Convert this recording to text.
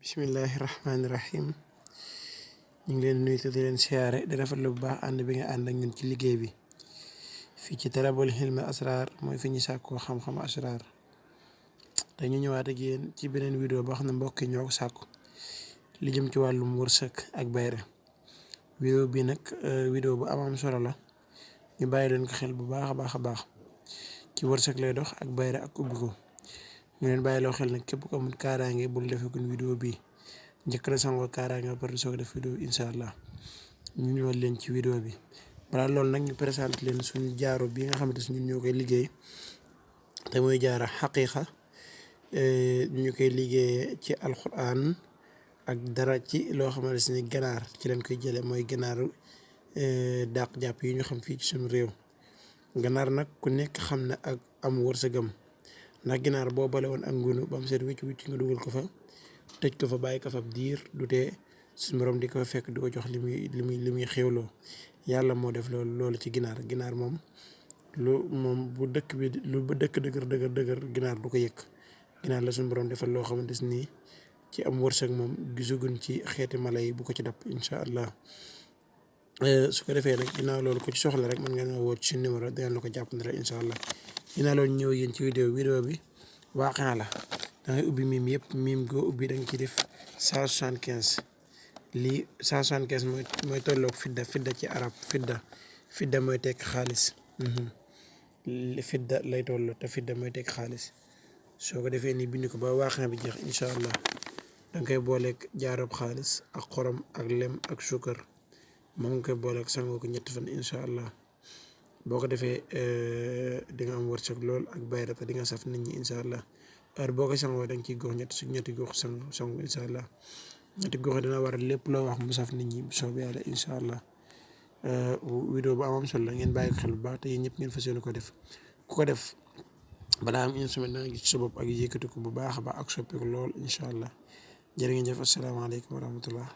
bismillahi rahmaani rahim ñu ngi leen nuyu te di leen siyaare di rafetlu bu baax ànd bi nga ànd ak ñun ci liggéey bi fii ci Talabul Hilmi Asrar mooy fi ñu sàkkoo xam-xam asrar te ñu ñëwaat ak yéen ci beneen vidéo boo xam ne mbokk yi ñoo ko sàkku li jëm ci wàllum wërsëg ak bayre vidéo bi nag vidéo bu am solo la ñu bàyyi leen ko xel bu baax a baax ci wërsëg lay dox ak bayre ak ubbi ko ñu leen bàyyi loo xel nag képp ko amul kaaraange bul defee kon vidéo bi njëkk la sangoo kaaraange ba pare soog a def vidéo incha allah ñu ñëwal leen ci vidéo bi balaa loolu nag ñu présenté leen suñu jaaro bi nga xamante ne ñun ñoo koy liggéey te muy jaara xaqiiqa ñu koy liggéeyee ci alquran ak dara ci loo xamante ne ganaar ci leen koy jëlee mooy ganaaru dàq jàpp yi ñu xam fii ci suñu réew ganaar nag ku nekk xam ne ak am wërsëgam ndax ginaar boo bale woon ak ngunu ba mu seet wicc nga dugal ko fa tëj ko fa bàyyi ko fa diir du tee suñu borom di ko fa fekk di ko jox li muy xéwloo yàlla moo def loolu ci ginaar moom bu dëkk bi lu ba dëkk dëgër ginaar du ko yëkk ginaar la suñu borom defal loo xamante nii ci am wërsëg moom gisaguñ ci xeeti mala yi bu ko ci dab incha allah su ko defee nag ginnaaw loolu ko ci soxla rek mën nga woo ci numéro dinañ la ko jàppandal incha allah ginnaaw loolu ñëw yéen ci vidéo bi waaqe la da ngay ubbi miim yëpp miim goo ubbi da nga ciy def 175 lii 175 mooy tolloog fidda ci arab fidda mooy tekk xaalis fidda lay toll te fidda mooy tekk xaalis soo ko defee nii bind ko ba waaqe bi jeex incha allah da nga koy booleeg jaaroob xaalis ak xorom ak lem ak suukar moom nga koy booleeg sangoo ko 7 fan incha allah boo ko defee di nga am wërsëg lool ak bayra te di nga saf nit ñi incha allah heure boo ko sangoo da nga ciy góox ñetti góox sangu incha allah ñetti góox dina waral lépp loo wax mu saf nit ñi bu soobee yàlla incha allah vidéo bu am solo la ngeen bàyyi ko xel bu baax te yéen ñëpp ngeen fas yéene ko def ku ko def balaa am une semaine da nga gis sa bopp ak yëkkati ko bu baax a baax ak soppeeku lool incha allah jërë ngeen jëf asalaamaaleykum wa rahmatullah